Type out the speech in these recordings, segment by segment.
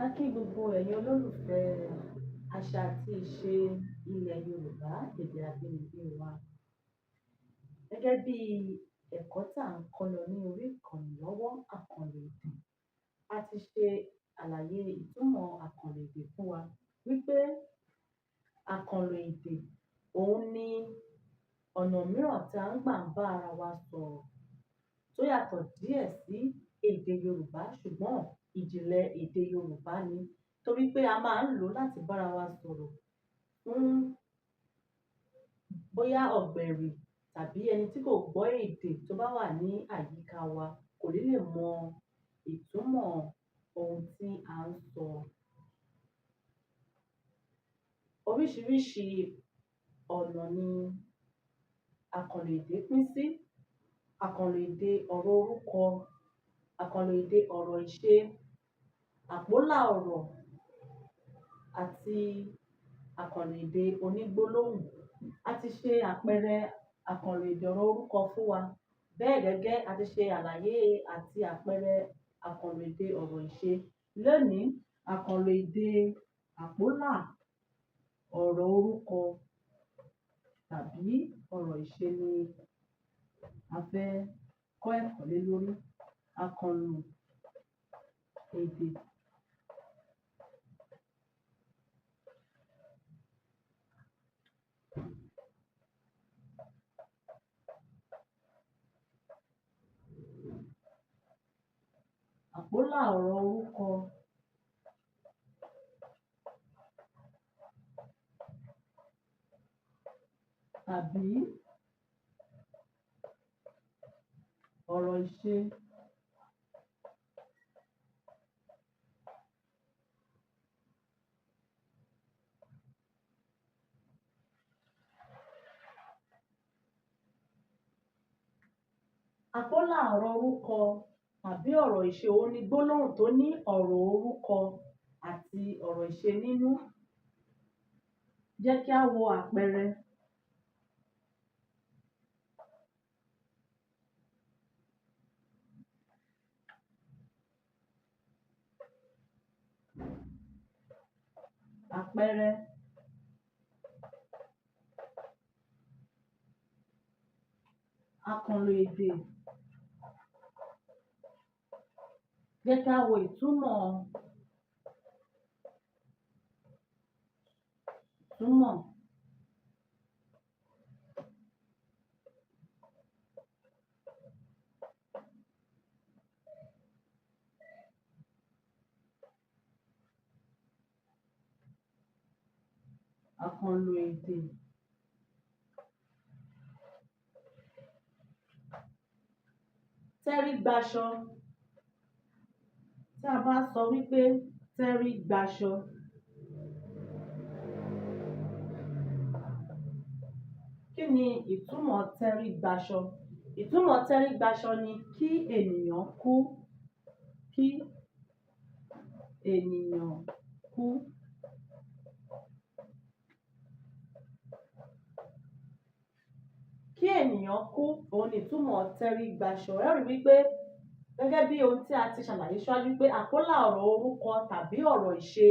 A kí gbogbo ẹ̀yin olólùfẹ́ àṣà àti ìṣe ilẹ̀ Yorùbá, èdè abínibí wa. Gẹ́gẹ́ bí ẹ̀kọ́ tí à ń kọ́ lọ ní orí ìkànnì lọ́wọ́, àkànlò èdè. A ti ṣe àlàyé ìtumọ̀ àkànlò èdè fún wa wípé àkànlò èdè òun ni ọ̀nà mìíràn tí à ń gbà ń bá ara wa sọ̀rọ̀ tó yàtọ̀ díẹ̀ sí èdè Yorùbá, ṣùgbọ́n ìjìnlẹ̀ èdè Yorùbá ni, torí pé a máa ń lò láti bá ara wa sọ̀rọ̀ fún bóyá ọ̀gbẹ̀rì tàbí ẹni tí kò gbọ́ èdè tó bá wà ní àyíká wa kò ní lè mọ ìtumọ̀ ohun tí à ń sọ. Oríṣiríṣi ọ̀nà ni àkànlò èdè pín sí. Àkànlò èdè ọ̀rọ̀ orúkọ, àkànlò èdè ọ̀rọ̀ ìṣe, àpólà ọ̀rọ̀ àti àkànlò èdè onígbólóhùn. A ti ṣe àpẹẹrẹ àkànlò èdè ọ̀rọ̀ orúkọ fún wa. Bẹ́ẹ̀ gẹ́gẹ́, a ti ṣe àlàyé àti àpẹẹrẹ àkànlò èdè ọ̀rọ̀ ìṣe. Lónìí, àkànlò èdè àpólà ọ̀rọ̀ orúkọ tàbí ọ̀rọ̀ ìṣe ni a fẹ́ kọ́ ẹ̀kọ́ lé lórí. Àkànlò èdè. Àpólà ọ̀rọ̀ orúkọ tàbí ọ̀rọ̀ ìṣe. Àpólà ọ̀rọ̀ orúkọ tàbí ọ̀rọ̀ ìṣe òun ni gbólóhùn tó ní ọ̀rọ̀ orúkọ àti ọ̀rọ̀ ìṣe nínú. Jẹ́ kí á wo àpẹẹrẹ. Àpẹẹrẹ. Àkànlò èdè. Jẹ́ kí á wo ìtumọ̀. Ìtumọ̀. Àkànlò èdè. Tẹ́rí gbaṣọ. Tí a bá sọ wípé tẹ́rí gbaṣọ, kí ni ìtumọ̀ tẹ́rí gbaṣọ? Ìtumọ̀ tẹ́rí gbaṣọ ni kí ènìyàn kú. Kí ènìyàn kú. Kí ènìyàn kú òun ni ìtumọ̀ tẹ́rí gbaṣọ. Ẹ ó rí wípé gẹ́gẹ́ bí ohun tí a ti ṣàlàyé ṣáájú pé àpólà ọ̀rọ̀ orúkọ tàbí ọ̀rọ̀ ìṣe.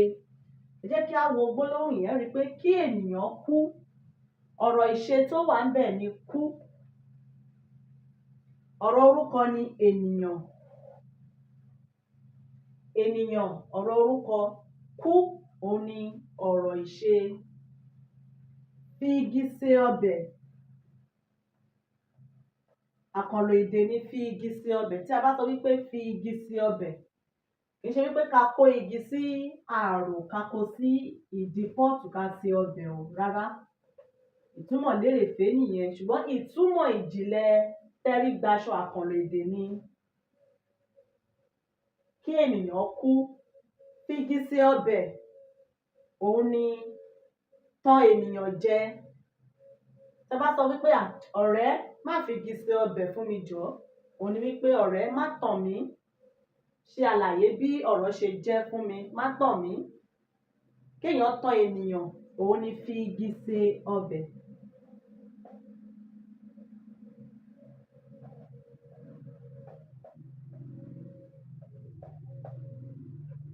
Ẹ jẹ́ kí á wo gbólóhùn yẹn, rí pé kí ènìyàn kú, ọ̀rọ̀ ìṣe tó wà ńbẹ̀ ni kú. Ọ̀rọ̀ orúkọ ni ènìyàn. Ènìyàn ọ̀rọ̀ orúkọ, kú òun ni ọ̀rọ̀ ìṣe. Fi igi se ọbẹ̀. Àkànlò èdè ni fi igi se ọbẹ̀. Tí a bá sọ wípé fi igi se ọbẹ̀, kì í ṣe wípé ká kó igi sí ààrò, ká kó sí ìdí pọ́ọ̀tù ká se ọbẹ̀ o, rárá. Ìtumọ̀ lérèfé nìyẹn, ṣùgbọ́n ìtumọ̀ ìjìnlẹ̀ tẹ́rí gbaṣọ àkànlò èdè ni kí ènìyàn kú. Fi igi se ọbẹ̀ òun ni tán ènìyàn jẹ. Tí a bá sọ wípé à, ọ̀rẹ́ má fi igi se ọbẹ̀ fún mi jọ̀ọ́, òun ni wípé ọ̀rẹ́ má tàn mí, ṣe àlàyé bí ọ̀rọ̀ ṣe jẹ́ fún mi, má tàn mí. Kéèyàn tán ènìyàn òun ni fi igi se ọbẹ̀.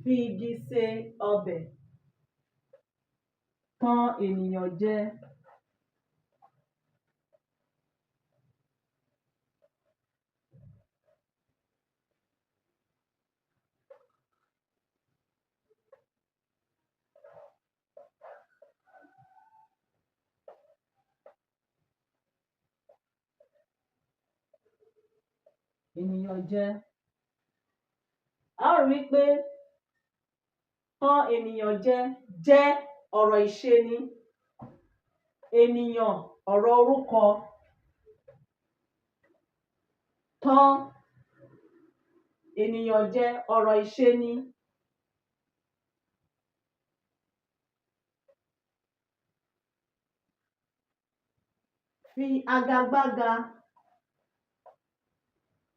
Fi igi se ọbẹ̀. Tan ènìyàn jẹ. Ènìyàn jẹ. A ó rí wí pé tan ènìyàn jẹ jẹ́ ọ̀rọ̀ ìṣe ni. Ènìyàn, ọ̀rọ̀ orúkọ. Tan ènìyàn jẹ, ọ̀rọ̀ ìṣe ni. Fi agagbága.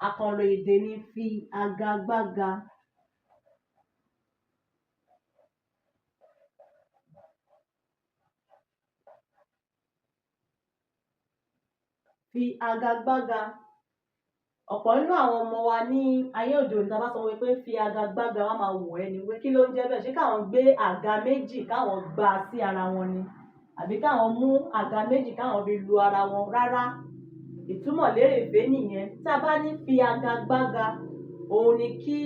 Àkànlò èdè ni fi agagbága. Fi agagbága. Ọ̀pọ̀ nínú àwọn ọmọ wa ní ayé òde òní, tá a bá sọ fún wọn pé fi agagbága, wọ́n á máa wò ẹ́ ni pé kí ló ń jẹ́ bẹ́ẹ̀? Ṣé káwọn gbé àga méjì káwọn gbá sí ara wọn ni? Àbí káwọn mú àga méjì káwọn fi lu ara wọn? Rárá. Ìtumọ̀ lérèfé nìyẹn. Tá a bá ní fi agagbága, òun ni kí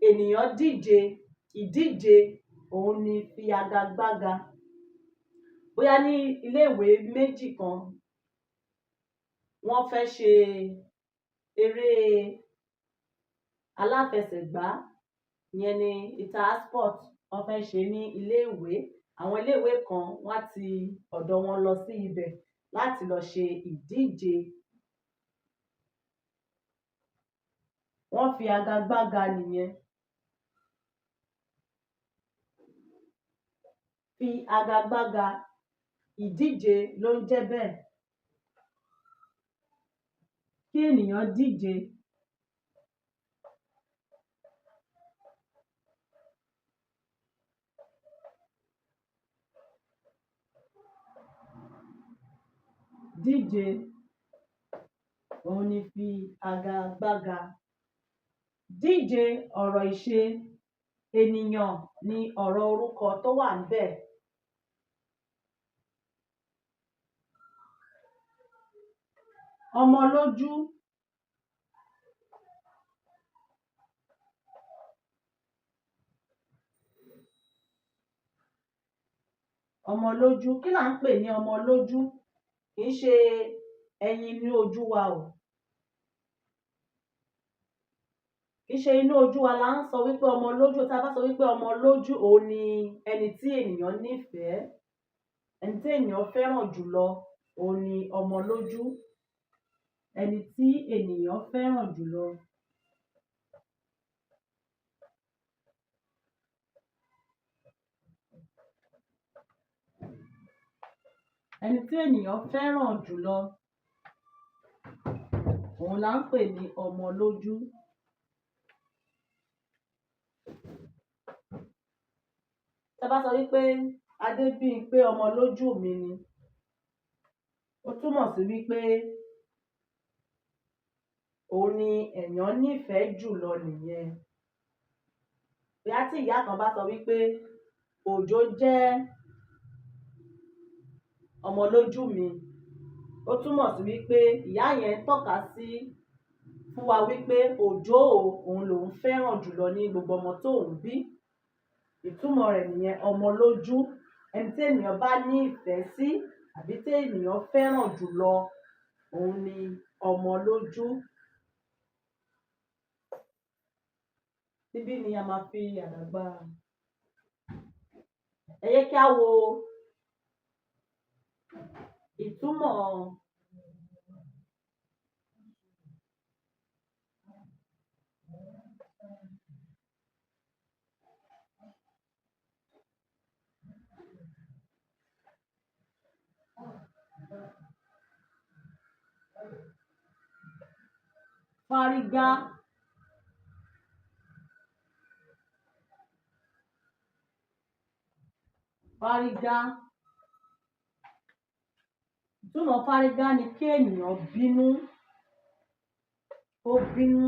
ènìyàn díje, ìdíje òun ni fi agagbága. Bóyá ní ilé ìwé méjì kan, wọ́n fẹ́ ṣe eré aláfẹsẹ̀gbá, ìyẹn ni inter-sport, wọ́n fẹ́ ṣe ní ilé ìwé. Àwọn ilé ìwé kan wọ́n á ti ọ̀dọ̀ wọn lọ sí ibẹ̀ láti lọ ṣe ìdíje. Wọ́n fi agagbága nìyẹn. Fi agagbága, ìdíje ló ń jẹ́ bẹ́ẹ̀. Kí ènìyàn díje. Díje òun ni fi agagbága. Díje ọ̀rọ̀ ìṣe, ènìyàn ni ọ̀rọ̀ orúkọ tó wà ńbẹ̀. Ọmọ lójú. Ọmọ lójú. Kí là ń pè ní ọmọ lójú? Kì í ṣe ẹyin inú ojú wa o. Kì í ṣe inú ojú wa la ń sọ wípé ọmọ lójú. Tá a bá sọ wípé ọmọ lójú, òun ni ẹni tí ènìyàn nífẹ̀ẹ́, ẹni tí ènìyàn fẹ́ràn jùlọ, òun ni ọmọ lójú. Ẹni tí ènìyàn fẹ́ràn jùlọ. Ẹni tí ènìyàn fẹ́ràn jùlọ, òun là ń pè ní ọmọ lójú. Tá a bá sọ wípé Adébímpé ọmọ lójú mi ni, ó túmọ̀ sí wípé òun ni èèyàn nífẹ̀ẹ́ jùlọ nìyẹn. Bóyá tí ìyá kan bá sọ wípé Òjó jẹ́ ọmọ lójú mi, ó túmọ̀ sí wípé ìyá yẹn tọ́ka sí fún wa wípé Òjó o, òun lòun fẹ́ràn jùlọ ní gbogbo ọmọ tóun bí. Ìtumọ̀ rẹ̀ nìyẹn, ọmọ lójú. Ẹni tí ènìyàn bá ní ìfẹ́ sí àbí tí ènìyàn fẹ́ràn jùlọ, òun ni ọmọ lójú. Níbí ni a máa fi àdàgbà. Ẹ jẹ́ kí á wo ìtumọ̀ fárígá. Fárígá. Ìtumọ̀ fárígá ni kí ènìyàn bínú, ó bínú.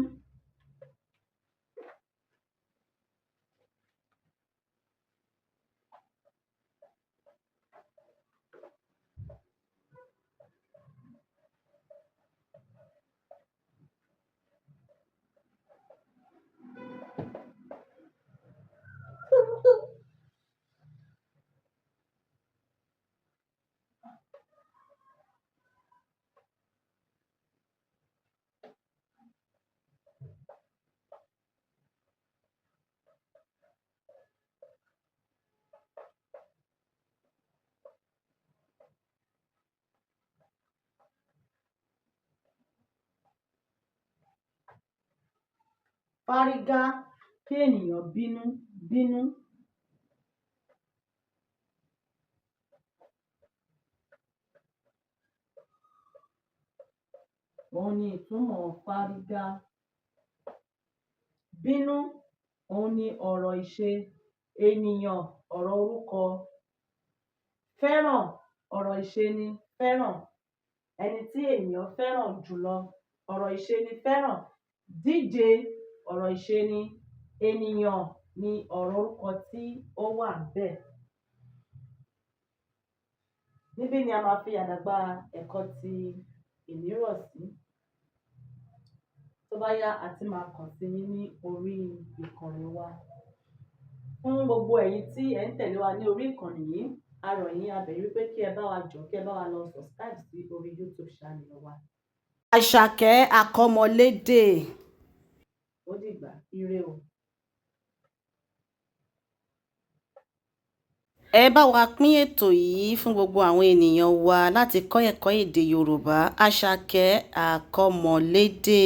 Fárígá, kí ènìyàn bínú bínú. Òun ni ìtumọ̀ fárígá. Bínú, òun ni ọ̀rọ̀ ìṣe. Ènìyàn, ọ̀rọ̀ orúkọ. Fẹ́ràn, ọ̀rọ̀ ìṣe ni fẹ́ràn. Ẹni tí ènìyàn fẹ́ràn jùlọ, ọ̀rọ̀ ìṣe ni fẹ́ràn. Díje, ọ̀rọ̀ ìṣe ni. Ènìyàn ni ọ̀rọ̀ orúkọ tí ó wà níbẹ̀. Níbí ni a máa fi àdàgbà ẹ̀kọ́ ti èní rọ̀ sí. Tó bá yá, a ti máa kàn sí yín ní orí ìkànnì wa. Fún gbogbo ẹ̀yin tí ẹ̀ ń tẹ̀lé wa ní orí ìkànnì yìí, a rọ̀ yín, a bẹ̀ yín wípé kí ẹ bá wa jọ̀ọ́, kí ẹ bá wa lọ subscribe sí orí YouTube channel wa. Àṣàkẹ́ Akọ́mọlédè. Ó dìgbà, ire o. Ẹ bá wa pín ètò yìí fún gbogbo àwọn ènìyàn wa láti kọ́ ẹ̀kọ́ èdè Yorùbá. Àṣàkẹ́ Akọ́mọlédè.